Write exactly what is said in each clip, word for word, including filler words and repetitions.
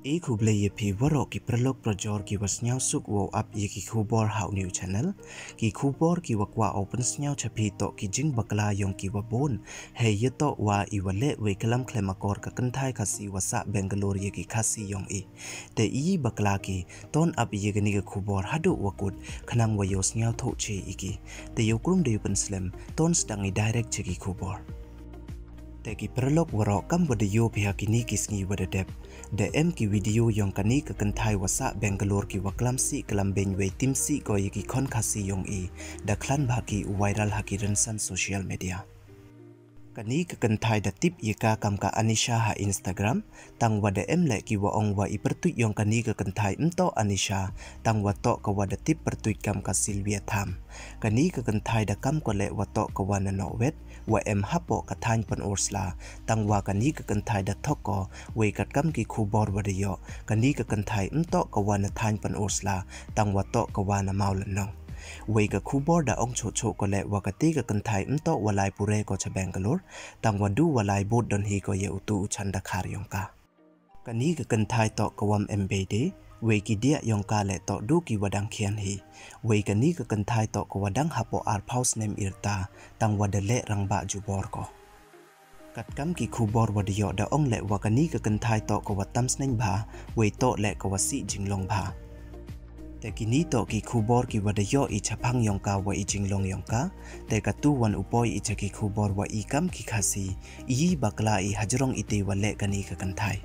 E khublei ïa phi waroh ki paralok parajor ki wa sngewsuk wow ap ïa ki khubor ha u new channel. Ki khubor ki wa kwah u pynsngew cha phi toh ki jingbakla yong ki wa bun. Hei ïa toh wa i wa leh wei klam khlem akor ka kynthai Khasi wa sah Bangalore ïa ki Khasi yong i. Te i bakla ki, ton ap ïa kani ka khubor haduh wa kut, khnang wa yow sngewthuh che i ki. Te yow krum da yow pynslem, ton sdang i direct cha ki khubor. Te ki paralok waroh, kam wa da yoh phi ha kini ki sngi wa da dep, da em ki video yong kani ka kynthai wa sah Bangalore ki wa klam sih klam beiñ wei tim sih ko ïa ki khon Khasi yong i, da khlaiñ bha ki u viral ha ki rynsan social media. Kani ka kynthai da tip ïa ka kam ka Anisha ha Instagram, tang wa da em leh ki wa ong wa i pyrtuit yong kani ka kynthai ym toh Anisha, tang wa toh ka wa da tip pyrtuit kam ka Sylvia Tham. Kani ka kynthai da kam ko leh wa toh ka wa na Nongwet, wa em hapoh ka thaiñ Pynursla, tang wa kani ka kynthai da thok ko, wei kat kam ki khubor wa da yoh, kani ka kynthai ym toh ka wa na thaiñ Pynursla, tang wa toh ka wa na Mawlynnong. Wei ka khubor da ong choh choh ko leh wa kati ka kynthai ym toh wa lai pure ko cha Bangalore, tang wa du wa lai bud don hi ko ïa utu u chan da khar yong ka. Kani ka kynthai toh ka wam em bei de, wei ki diah yong ka leh toh du ki wa dang khian hi. Wei kani ka kynthai toh ka wa dang hapoh arphaw snem ïrta, tang wa da leh rangbah jubor ko. Kat kam ki khubor wa da yoh da ong leh wa kani ka kynthai toh ka wa tam sneng bha, wei toh leh ka wa sih jinglong bha. Te kini toh ki khubor ki wa da yoh i chaphang yong ka wa i jinglong yong ka, te katu wan u poi i cha ki khubor wa i kam ki Khasi, i bakla i hajrong i te wa leh kani ka kynthai.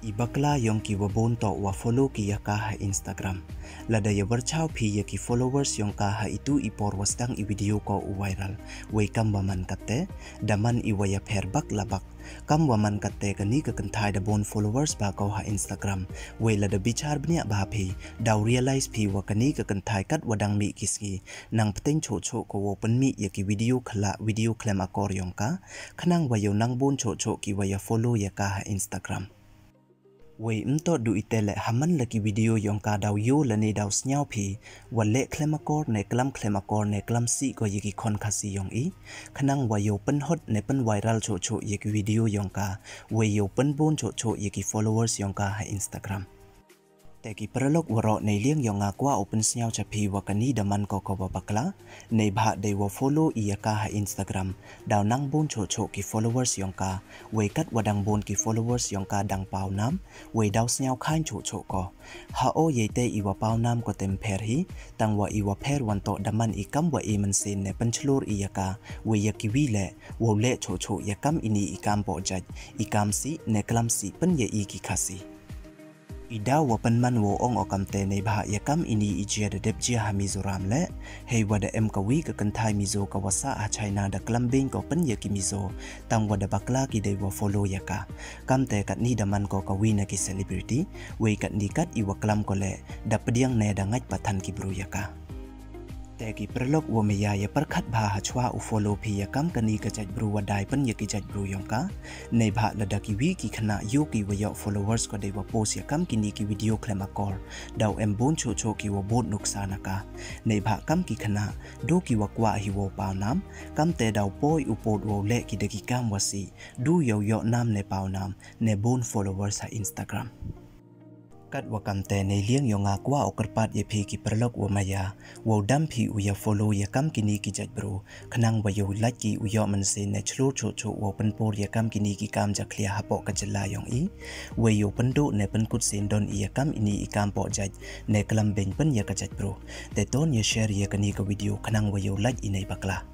I bakla yong ki wa bun toh wa follow ki ïa ka ha Instagram. Lada ïa warchaw phi ïa ki followers yong ka ha itu i por wa sdang i video ko u viral, wei kam wa man katte, da man i wa ïa pher bak la bak. Kam wa man katte kani ka kynthai da bun followers bha ko ha Instagram. Wei lada bichar bniah bha phi, daw realize phi wa kani ka kynthai kat wa dang mih ki sngi, nang pteng choh choh ko wow pynmih ïa ki video khlem, video khlem akor yong ka, khnang wa yow nang bun choh choh ki wa ïa follow ïa ka ha Instagram. Wei ym toh du ite leh, ha man la ki video yong ka daw yoh lane daw sngew phi, wa leh khlem akor ne klam khlem akor ne klam sih ko ïa ki khon Khasi yong i, khnang wa yow pynhot ne pyn viral choh choh ïa ki video yong ka, wei yow pynbun choh choh ïa ki followers yong ka ha Instagram. Te ki paralok waroh, nei liang yong nga kwah u pynsngew cha phi wa kani da man ko ka wa bakla, nei bha dei wa follow i ïa ka ha Instagram, daw nang bun choh choh ki followers yong ka, wei kat wa dang bun ki followers yong ka dang paw nam, wei daw sngew khaiñ choh choh ko. Ha o ïa ite i wa paw nam ko tem pher hi, tang wa i wa pher wan toh da man i kam wa i mynsiem ne pynchlur i ïa ka, wei ïa ki wi leh, wow leh choh choh ïa kam ini i kam poh jait, i kam sih, ne klam sih pyn ïa i ki Khasi. I daw wa pynman wow ong o kamte, nei bha ïa kam ini i jia da dep jia ha Mizoram leh, hei wa da em ka wi ka kynthai Mizo ka wa sah ha China da klam beiñ ko pyn ïa ki Mizo, tang wa da bakla ki dei wa follow ïa ka. Kamte katni da man ko ka wi na ki celebrity, wei katni kat i wa klam ko leh, da pdiang ne da ngait pathan ki bru ïa ka. Te ki paralok wa maya, ïa pyrkhat bha ha chwa u follow phi ïa kam kani ka jait bru wa dei pyn ïa ki jait bru yong ka. Nei bha lada ki wi ki khynnah yoh ki wa yoh followers ko dei wa post ïa kam kini ki video khlem akor, daw em bun choh choh ki wa bud nuksa na ka. Nei bha kam ki khynnah, du ki wa kwah hi wow paw nam, kamte daw poi u post wow leh ki da ki kam wa sih, du yow yoh nam ne paw nam, ne bun followers ha Instagram. Kat wa kamte, nei liang yong nga kwah u kyrpad ïa phi ki paralok wa maya, wow dam phi u ïa follow ïa kam kini ki jait bru, khnang wa yow lait ki u yoh mynsiem ne chlur choh choh wow pynpur ïa kam kini ki kam jakhlia hapoh ka jylla yong i, wei yow pynduh ne pynkut sien don i ïa kam ini i kam poh jait, ne klam beiñ pyn ïa ka jait bru. Te ton ïa share ïa kani ka video khnang wa yow lait i nei bakla.